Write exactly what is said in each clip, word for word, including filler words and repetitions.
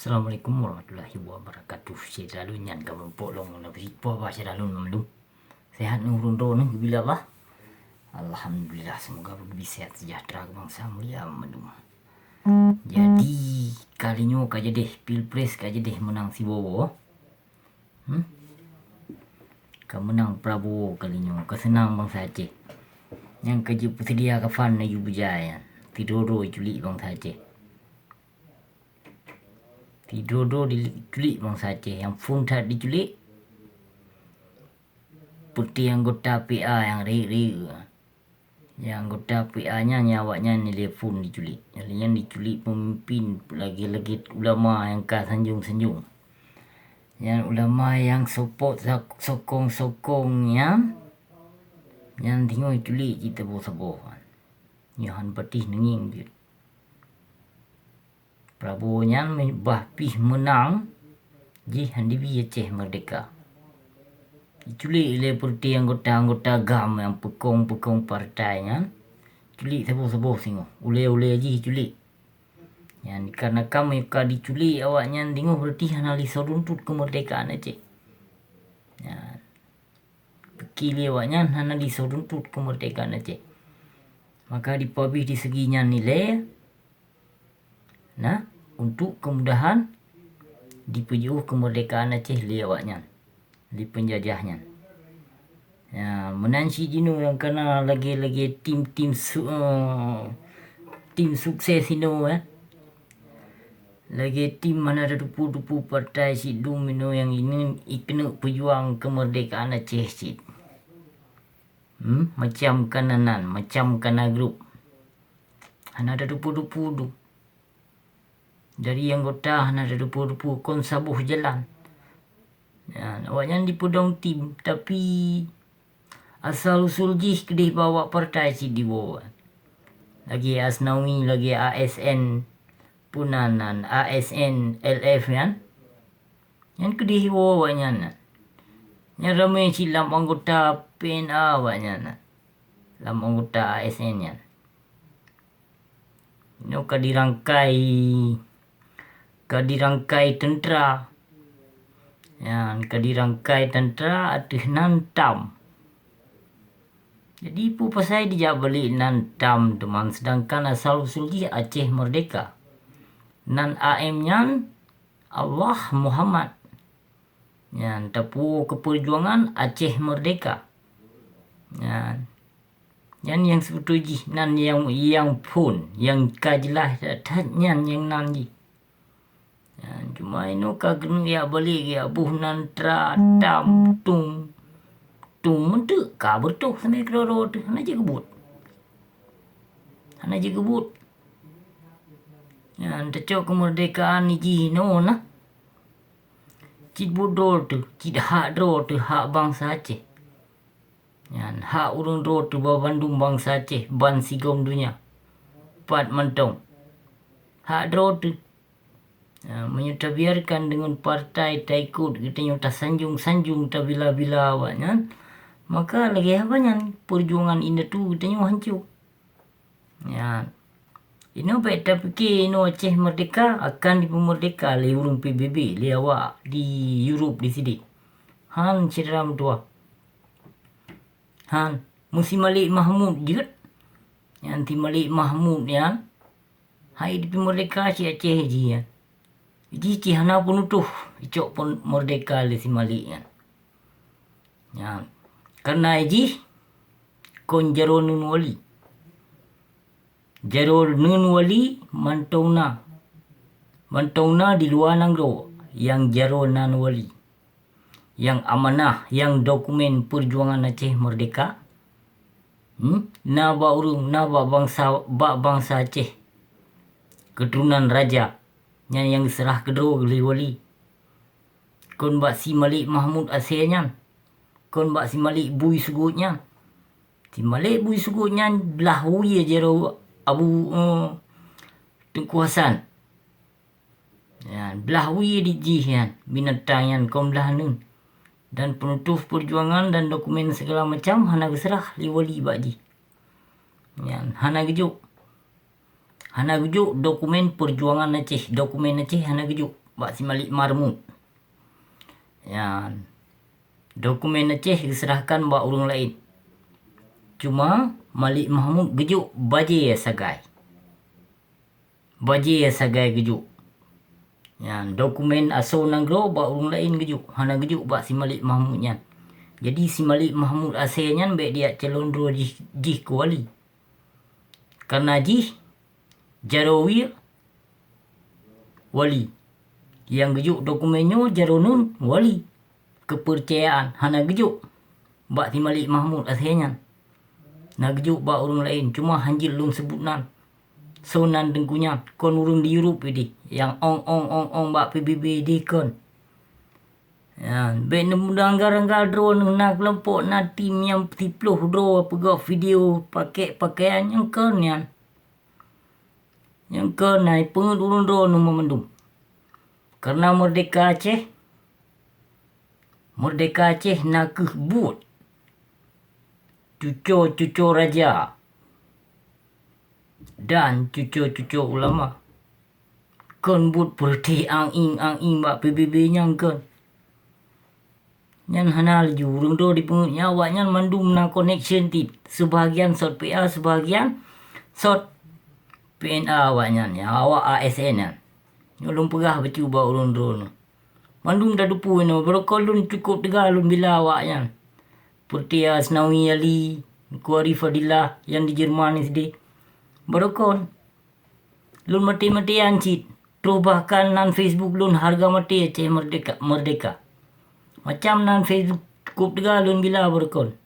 Assalamualaikum warahmatullahi wabarakatuh. Syedara lôn nyan ka meurumpok lom ngon Nabi Sipah bah syedara lôn mandum. Sehat nyoe ureueng droeneuh bila bah. Alhamdulillah, semoga beugeubi sehat sejahtera keu bansa mulia mandum. Jadi, kali nyoe ka jadeh pilpres ka jadeh meunang siwoe. Hmm? Ka meunang Prabowo kali nyoe, ka seunang bansa Aceh. Nyang ka jipeuseudia kafan laju beujaya nyan, sidroe-droe jiculik bansa Aceh. Sidroe-droe diculik bansa Aceh, nyang phon that diculik, peuti anggota P A nyang rayeuk-rayeuk. Nyang anggota P A nyan, nyang awaknyan nilai phon diculik. Nyang nyan diculik peumimpin, lagèe-lagèe ulama nyang ka sanjong-sanjong. Nyan ulama nyang sopot sak-, sokong-sokong nyan, nyan singoh diculik cit saboh-saboh. Nyoe han patéh neungieng jeuet. Prabowo nyan bah pih meunang, jih han dibi Aceh Merdeka. Diculik lé peureute anggota-anggota GAM nyang peukong-peukong partai nyan, culik saboh-saboh singoh, ulèe-ulèe jih culik. Nyan dikarenakan meunyoe ka diculik awaknyan singoh, berarti hana lé soe tuntot keumeurdekaan Aceh. Nyan. Pike lé awaknyan hana lé soe tuntot keumeurdekaan Aceh. Maka dipeuabéh di segi nyan nilai, nah, untuk kemudahan dipeujiôh keumeurdekaan Aceh lé awaknyan, lé peunjajah nyan. Ya, meunan cit jinoe nyang kana lagèe-lagèe tim-tim su-, eh, tim sukses inoe, eh. Lagèe tim hana tateupeue-teupeue partai sidum inoe nyang ini ikeuneuk peujuang keumeurdekaan Aceh cit. Hmm, macam kana nan, macam kana grup. Hana tateupeue-teupeue dum. Dari anggota hana tateupeue-teupeue, kon saboh jalan. Ya, awaknyan dipeudong tim, tapi asal usul jih keudeh bak awak partai cit diwoe. Lagèe Asnawi, lagèe A S N, peue nan nan, A S N L F nyan. Nyan keudeh woe awaknyan nyan. Nyan ramé cit lam anggota P N A awaknyan nyan. Lam anggota A S N nyan. Nyoe ka dirangkai, ka dirangkai teuntra. Nyan ka dirangkai teuntra ateueh nan TAM. Jadi, peue pasai dijak balek nan TAM teuma, seudangkan asal usul jih Aceh Merdeka. Nan A M nyan Allah Muhammad. Nyan, tapuwoe keu peujuangan Aceh Merdeka. Nyan. Nyan nyang seubeutôi jih, nan nyang, nyang phon, nyang ka jeulaih that-that nyan nyang nan jih. Nyan, cuma inoe ka keuneuk jak balek, jak boh nan tra, TAM, TUM. TUM meuteuk ka beureutoh sampoe keudroe-droe teuh, hana jeuet geubuet. Hana jeuet geubuet. Nyan, teucok keumeurdekaan jih inoe na. Cit buet droe teuh, cit hak droe teuh, hak bansa Aceh. Nyan, hak ureueng droe teuh bak bandum bansa Aceh, bansigom donya. Pat mantong. Hak droe teuh. Ya, meunyoe tabiarkan deungon partai taikot geutanyoe tasanjong-sanjong tabila-bila awaknyan, maka lagèe haba nyan peujuangan indatu geutanyoe hanco. Nyan. Inoe bèk tapike inoe Aceh Merdeka akan jipeumeurdeka lé ureueng P B B, lé awak di Europe di sidéh. Han, syedara meutuwah. Han, meusi Malik Mahmud jeuet. Nyan si Malik Mahmud nyan, hai jipeumeurdeka si Aceh jih nyan. Jih cit hana peunutôh, icok peumeurdeka lé si Malik nyan. Nyan. Kareuna jih kon jaroe neuen wali. Jaroe neuen wali mantong na. Mantong na di luwa nanggroe nyang jaroe nan wali. Nyang amanah, nyang dokumen peujuangan Aceh Merdeka. Hmm? Na bak ureueng, na bak bansa, bak bansa Aceh. Keuturonan raja, nyan nyang geuseurah keudroe lé wali. Kon bak si Malik Mahmud asèe nyan. Kon bak si Malik Bui Sugut nyan. Si Malik Bui Sugut nyan blah wie jaroe Abu, eh, Teungku Hasan. Nyan, blah wie di jih nyan, binatang nyan kon blah neuen. Dan peunutôh peujuangan dan dokumen sigala macam hana geuseurah lé wali bak jih. Nyan, hana geujok. Hana geujok dokumen peujuangan Aceh, dokumen Aceh hana geujok. bak si Malik Mahmud. Nyan, dokumen Aceh geuseurahkan bak ureuëng laén. Cuma Malik Mahmud geujok bajée sagai. Bajée sagai geujok. Nyan, dokumen asoe nanggroe bak ureuëng laén geujok, hana geujok bak si Malik Mahmud nyan. Jadi si Malik Mahmud asée nyan bék dijak calon droe jih, jih keu wali. Karena jih jaroe wie wali. Nyang geujok dokumen nyoe jaroe uneun wali. Keupeurcayaan hana geujok bak si Malik Mahmud asée nyan. Na geujok bak ureuëng laén, cuma hanjeuet lôn seubut nan. Soe nan teungku nyan, kon ureuëng di Europe ideh, nyang ong-ong-ong-ong bak P B B ideh kon. Nyan, bék neumudang gara-gara droe na keulompok, na tim nyang siploh droe peugah video pakèk pakaian nyang kon nyan. Nyang kon na ipeungeuet ureuëng droe nyoe mandum. Karena Merdeka Aceh, Merdeka Aceh na kheueh buet cuco-cuco raja dan cuco-cuco ulama. Kon buet peureuteh ang-ing-ang-ing bak P B B nyang kon. Nyan hana laju ureuëng droe dipeungeuet nyan, awaknyan mandum na connection cit. Seubahagian sot P A, seubahagian sot P N A awaknyan, nyang awak A S N nyan. Nyoe lôn peugah bacut bak ureuëng droe nyoe. Mandum tateupeue nyoe, barokon lôn cukôp teuga lôn bila awaknyan. Peureuteh Asnawi Ali, Teungku Arif Fadilah nyang di Jerman sideh. Barokon. Lôn maté-matéan cit. Troh bahkan nan Facebook lôn hareuga maté Aceh Merdeka, Merdeka. Macam nan Facebook cukôp teuga lôn bila barokon.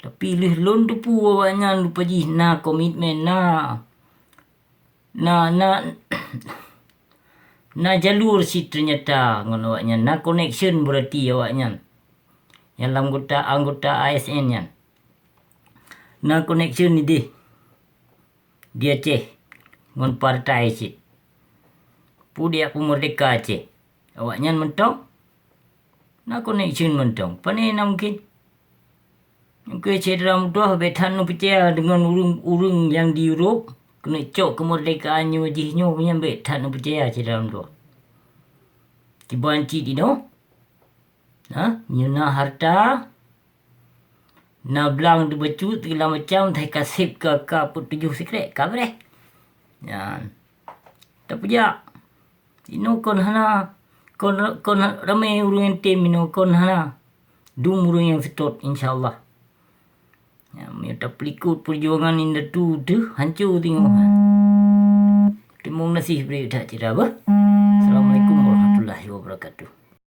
Tapi lheueh lôn teupeue awaknyan rupa jih na komitmen, na, na, na, na jalur cit ternyata ngon awaknyan, na connection berarti awaknyan. Nyang lam anggota, anggota A S N nyan. Na connection ideh. Di Aceh ngon partai cit. Peue dijak peumerdeka Aceh. Awaknyan mantong na connection mantong. Pane na mungken. Oke, syedara meutuah, bék that neupeucaya deungon ureuëng-ureuëng nyang di Europe keuneuk cok keumeurdekaan nyoe jih nyoe nyan, bék that neupeucaya syedara meutuah. Kiban cit inoe, ha, meunyoe na harta, na blang teubacut, segala macam, tai kaseb ka, ka peutujoh sikrek, ka breh. Nyan. Tapeujak. Inoe kon hana, kon, kon ramé ureuëng nyang tem inoe, kon hana. Dum ureuëng nyang seutôt, insya Allah. Ya, meunyoe tapeulikot peujuangan indatu teuh, hanco teungoh. Teurimong gaséh bri that cit dah beuh. Assalamualaikum warahmatullahi wabarakatuh.